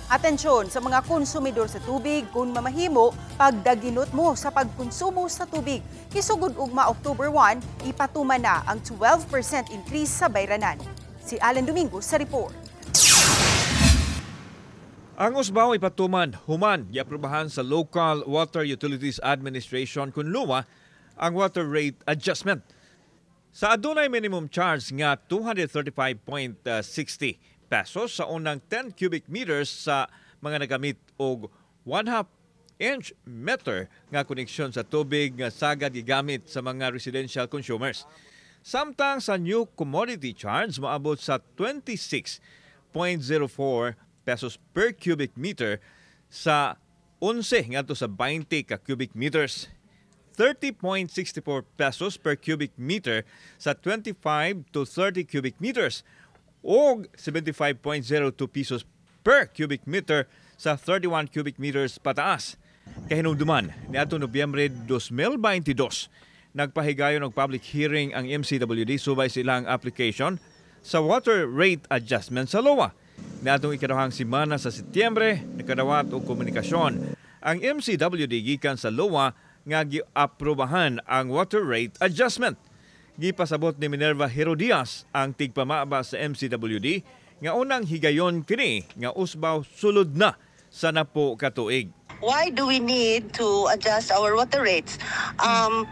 Atensyon sa mga konsumidor sa tubig, kung mamahimo, pagdaginot mo sa pagkonsumo sa tubig. Kisugod ugma October 1, ipatuman na ang 12% increase sa bayranan. Si Alan Domingo sa report. Ang usbaw ipatuman human giaprobahan sa Local Water Utilities Administration kun LUWA ang water rate adjustment. Sa adunay minimum charge nga 235.60 pesos sa unang 10 cubic meters sa mga nagamit og 1/2 inch meter nga koneksyon sa tubig nga sagad gigamit sa mga residential consumers. Samtang sa new commodity charge moabot sa 26.04 pesos per cubic meter sa 11 ngadto sa 20 ka cubic meters. 30.64 pesos per cubic meter sa 25 to 30 cubic meters og 75.02 pesos per cubic meter sa 31 cubic meters pataas. Kahinumduman, niadtong Nobyembre 2022, nagpahigayon og public hearing ang MCWD subay sa ilang application sa water rate adjustment sa LOA. Niadtong ikaduhang semana sa Setyembre, nakadawat og komunikasyon ang MCWD gikan sa LOA nga giaprobahan ang water rate adjustment. Gipasabot ni Minerva Herodias ang tigpamaba sa MCWD nga unang higayon kini nga usbaw sulod na sa napo ka tuig. Why do we need to adjust our water rates? Ang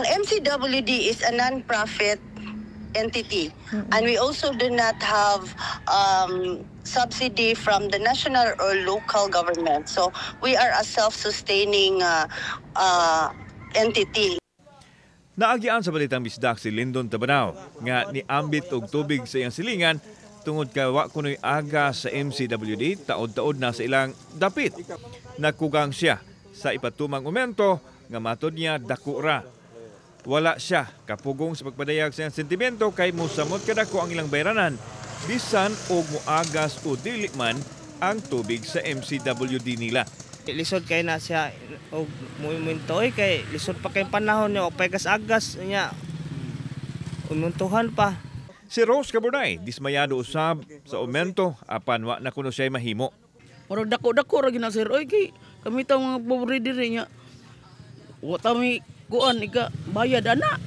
MCWD is a non-profit entity, and we also do not have subsidy from the national or local government. So we are a self-sustaining entity. Naagian sa Balitang Bisdak si Lindon Tabanao nga niambit og tubig sa iyang silingan tungod kay wa kunoy aga sa MCWD taod-taod na sa ilang dapit. Nagkugang siya sa ipatumang aumento nga matod niya dako ra. Wala siya kapugong sa pagpadayag sa iyang sentimento kay musamot kadako ang ilang bayranan bisan og muagas o dili man ang tubig sa MCWD nila. Lisod kay na siya og muiminto kay lisod pa kay panahon niya o gas-agas niya umuntuhan pa. Si Rose Caburnay dismayado usab sa aumento apan wa na kuno siya mahimo. Murag dako-dako ra gyud na, sir, oy, kay kami ta mga pobre diri nya. Wa ta mi kuan ika bayad ana.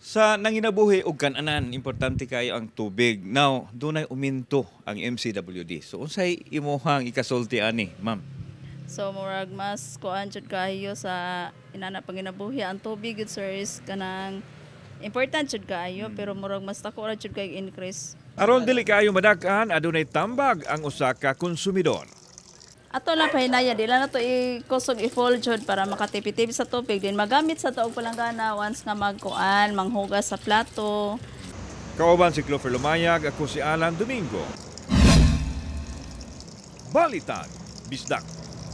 Sa nanginabuhi og kananan, importante kayo ang tubig. Now, dunay uminto ang MCWD. So unsay imuhang ikasulti ani, ma'am? So murag mas kuan jud kaayo sa inana panginabuhi ang tubig gud, sir, is kanang important jud kaayo, pero murag mas dako ra jud kay increase. Aron dili kaayo madak-an, adunay tambag ang usa ka konsumidor. Ato lang pahinaya, di lang nato ikusog i-full jud para makatipid sa tubig din magamit sa taog palanggana once nga magkuan manghugas sa plato. Kauban si Clover Lumayag, ako si Alan Domingo. Balitang Bisdak.